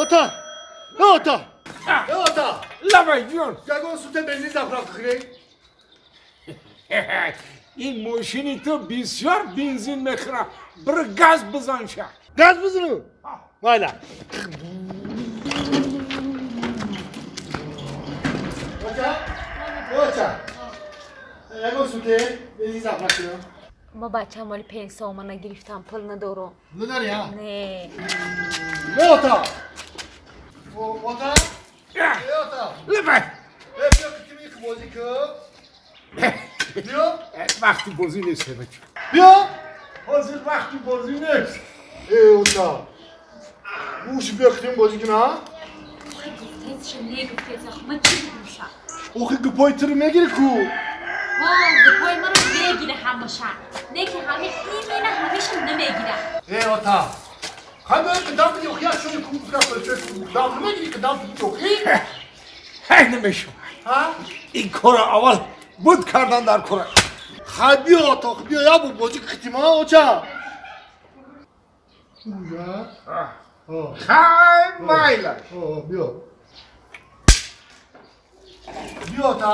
Ота! Ота! Ота! Лабай ҷон! Ягон суте бензин заправка кунем? Ин мошини ту бисёр бензин мехӯрад. Бир газ бизан ша. Газ бизанам? Майла. Ота! Ота! Ягон суте бензин заправка кунем? Ма бачам моли 5 сомона гирифтам, пул надорам. Надорӣ, ҳа? Не. Ота! Ота! Ота! Лабай! Биё ки мих бозӣ кун. Биё! Вақти бозӣ нест, бача. Биё! Ҳозир вақти бозӣ нест. Э, ота! Гӯш биё китим бозӣ кун, ҳа? Гуфтезша, не гуфтеза, ма чӣ бигӯша? Охи гупои туро мегирӣ ку? Ҳо, гупои маро мегирӣ ҳамаша. Не ки ҳами имина ҳамеша намегира. Э, ота! Хай қидам биди, охи як чои ку, қидам намегирӣ, қидам биди, охи? Ҳай намешавад. Ҳа? Ин корро аввал буд кардан дар кора. Хай биё, ата, биё, як бор бозӣ китим, ҳа, оча? Хай майла. Биё. Биё, ата.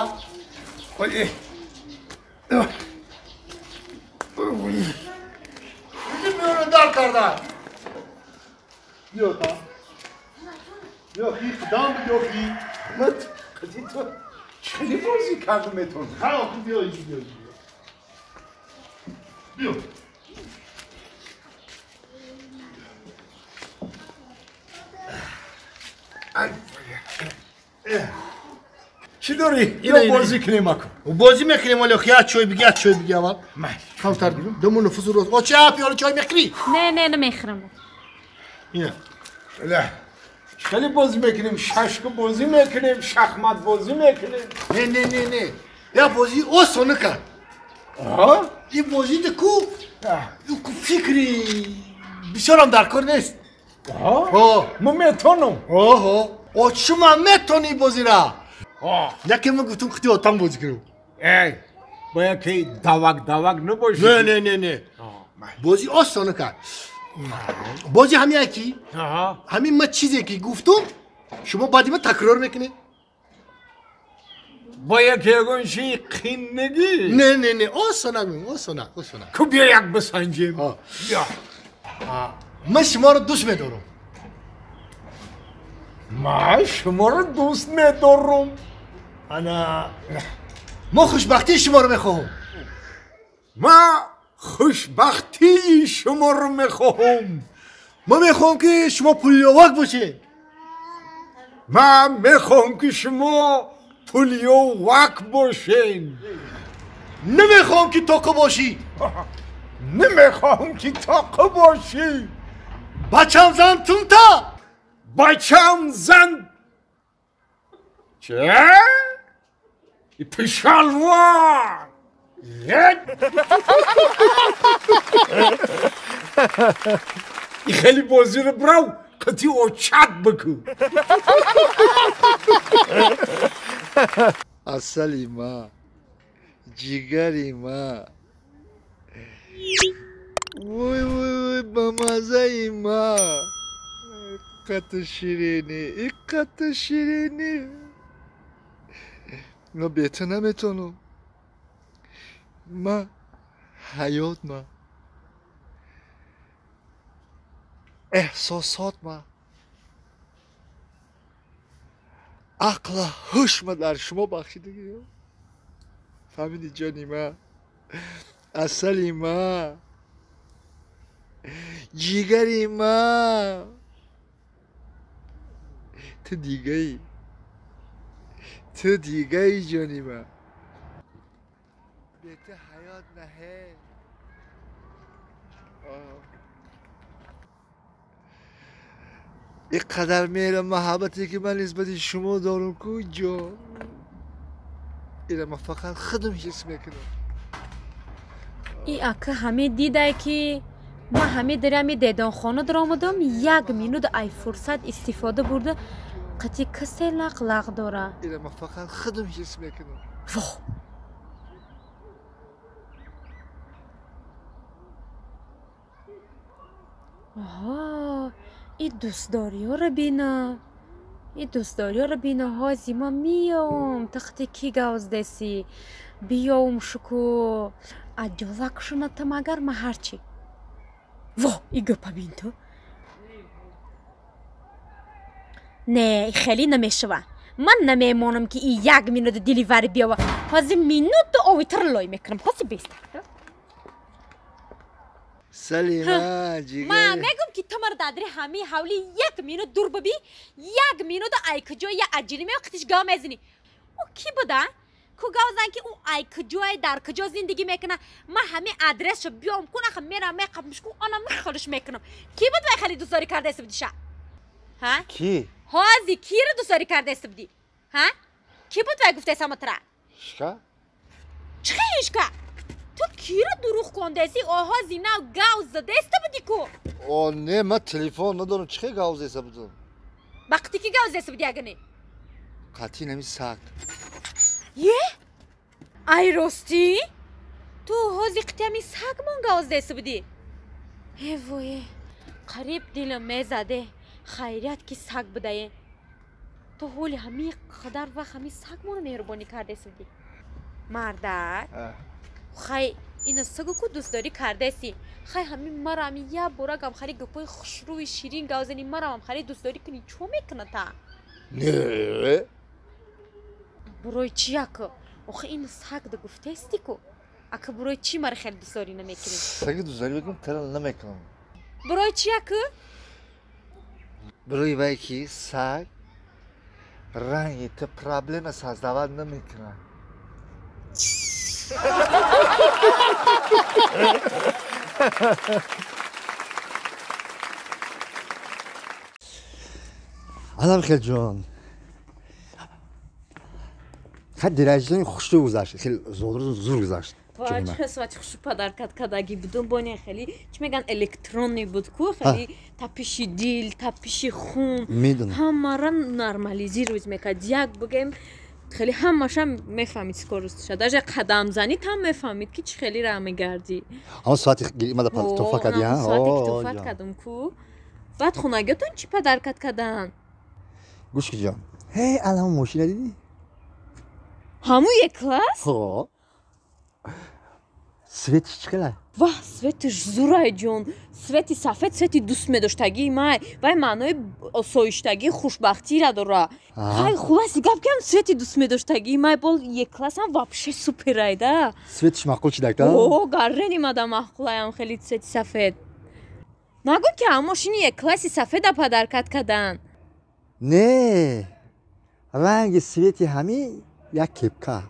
Миёна дар карда. Биё, ата. Биё, хи, қидам биё, хи. Мат, қизи ту хеле бозӣ карда метавонӣ. Хай, охи, биё, иҷи, биё, биё. Биё. Чӣ дорӣ? Ино бозӣ кунем аку. Бозӣ мекунем, вале охи як чой биги, як чой биги аввал. Камтар дому нуфузу роз. Оча, пиёла чой мехӯрӣ? Не, не, намехӯрам. Ина. Хеле бозӣ мекунем, шашка бозӣ мекунем, шахмат бозӣ мекунем. Не, не, не, не. Я бозӣ осона кард. Аҳа? Ин бозӣ ку фикри бисёрам дар кор нест. Аҳа? Мо метонам. Оҳо. Шума метонӣ бозира. Яке ма гуфтум хити отам бозӣ кунам. Эй, бояд ки давак давак набошӣ. Не, не, не, не. Бозӣ осона кард. Бозӣ ҳамин ки ҳамин ма чизе ки гуфтум, шумо баъди ма такрор мекунед. Бояд ки ягон чизи қин нагӣ. Не, не, не, осона мегӯям, осона, осона. Ку биё як бисанҷем. Биё. Ман шуморо дӯст медорам. Ман шуморо дӯст медорам. Ана мо хушбахтии шуморо мехоҳам. Ма хушбахтии шуморо мехоҳам. Ман мехоҳам ки шумо пулёвак бошед. Ман мехоҳам ки шумо пулёвак бошед. Намехоҳам ки тоқа бошӣ. Намехоҳам ки тоқа бошӣ. Бачам зан тунта. Бачам зан чӣ? Пишалвор. Хеле бозиро бирав қити очат бикун. Асали ма, ҷигари ма, вой вой вой, ба маззаи ма, қати ширинӣ, қати ширинӣ. Ма бе ту наметавонам. Ма ҳаёт ма, эҳсосот ма, ақла ҳуш ма дар шумо бахшидагиё. Фаҳмиди ҷони ма, асали ма, ҷигари ма, ту дигаӣ, ту дигаӣ ҷони ма. Бе ту ҳаёт наҳе. Ин қадар меҳру муҳаббате ки ман нисбати шумо дорам куҷо? Ина ман фақат худам ҳис мекунам. И ака ҳаме дидай ки ман ҳаме дарами дедонхона даромадам, як минут ай фурсат истифода бурда қати касе лақ лақ дора. Ина ман фақат худам ҳис мекунам. Воҳ! Оҳо, И дӯстдориёро бина, и дӯстдориёро бина. Ҳози ма миём, тахти ки гавздеси биём шуку аҷоза кушунатам, агар ма ҳарчи. Во, и гапа бин ту. Не, хеле намешава. Ман намемонам, ки и як минута деливари биёва. Ҳози минуту овитр лой мекунам. Ҳози беста. Салима, ҷигар. Ма мегум, ки ту мара дадри ҳамаи ҳавли як минут дур бибӣ, як минута ай куҷо я аҷили мео қитиш гав мезанӣ. Ӯ кӣ буда? Ку гав зан, ки ӯ ай куҷое, дар куҷо зиндагӣ мекуна. Ма ҳамаи адресшо биём кун, аха мерам меқабмиш ку, ана мехолиш мекунам. Кӣ буд вай хеле дӯстдорӣ кардаеста будиша? Ҳа? Кӣ? Ҳози киро дӯстдорӣ кардаеста будӣ? Ҳа? Кӣ буд вай гуфтаеса матра? Ишка? Чӣ ишка? Ту киро дурӯғ кондаеси? Оҳози нав гав задаеста будӣ ку? О, не, ман телефон надорам, чӣ хел гав зеса будам? Ба қити ки гав задаеста будӣ агане? Қатъи нами саг. Е? Ай ростӣ? Ту ҳози қити ҳами сагмон гав задаеста будӣ? Э вое, қариб дилам мезаде. Хайрият, ки саг будае. Ту ҳоли ҳамин қадар вақт ҳамин сагмонро меҳрубонӣ кардаеста будӣ. Мардак, хай ина сагу ку дӯстдорӣ кардаеси. Хай ҳамин мара ҳамин як бора гам хари гапҳои хушрӯи ширин гав зани, марам хари дӯстдорӣ кунӣ, чо мекуна та? Не. Барои чи ака? Охи ин саг да гуфтаести ку. Ака, барои чӣ мара хеле дӯстдорӣ намекунӣ? Саги дӯстдорӣ мекунам, тара намекунам. Барои чи ака? Барои вай ки саг ранги ту проблема создавать намекунад. Анам хелҷон, хай дираҷони хушрӯ гузашт, хел зур гузашт. Чӣ соати хушу подаркат кардагӣ будум, боне хеле чӣ меган, электронный буд ку, хеле тапиши дил, тапиши хун ҳамаро нормализировать мекард. Як бигем, хеле ҳамаша мефаҳмид скоростша, даже қадамзанит ҳам мефаҳмид, ки чӣ хеле раҳ мегардӣ. Ҳамон соати мада туҳфа кардӣ? Соате ки туҳфат кардум ку. Баъд хонагиётон чӣ подаркат карданд? Гӯш ки, ҷон, ҳе, ала ҳамон мошина дидӣ? Ҳамун як класс? Светиш чӣ хела? Ваҳ, светиш зурай, ҷон. Свети сафед свети дӯст медоштагии май, вай маънои осоиштагӣ, хушбахтира дора. Хай, хулоси гап кам, свети дӯст медоштагии май бол як классам вообще суперай да. Светиш маъқул чидакта? О, гаррени мада маъқулаям хеле свети сафед. Нагӯ, ки ҳам мошини як класси сафеда подаркат карданд? Не, ранги свети ҳамин як кепка.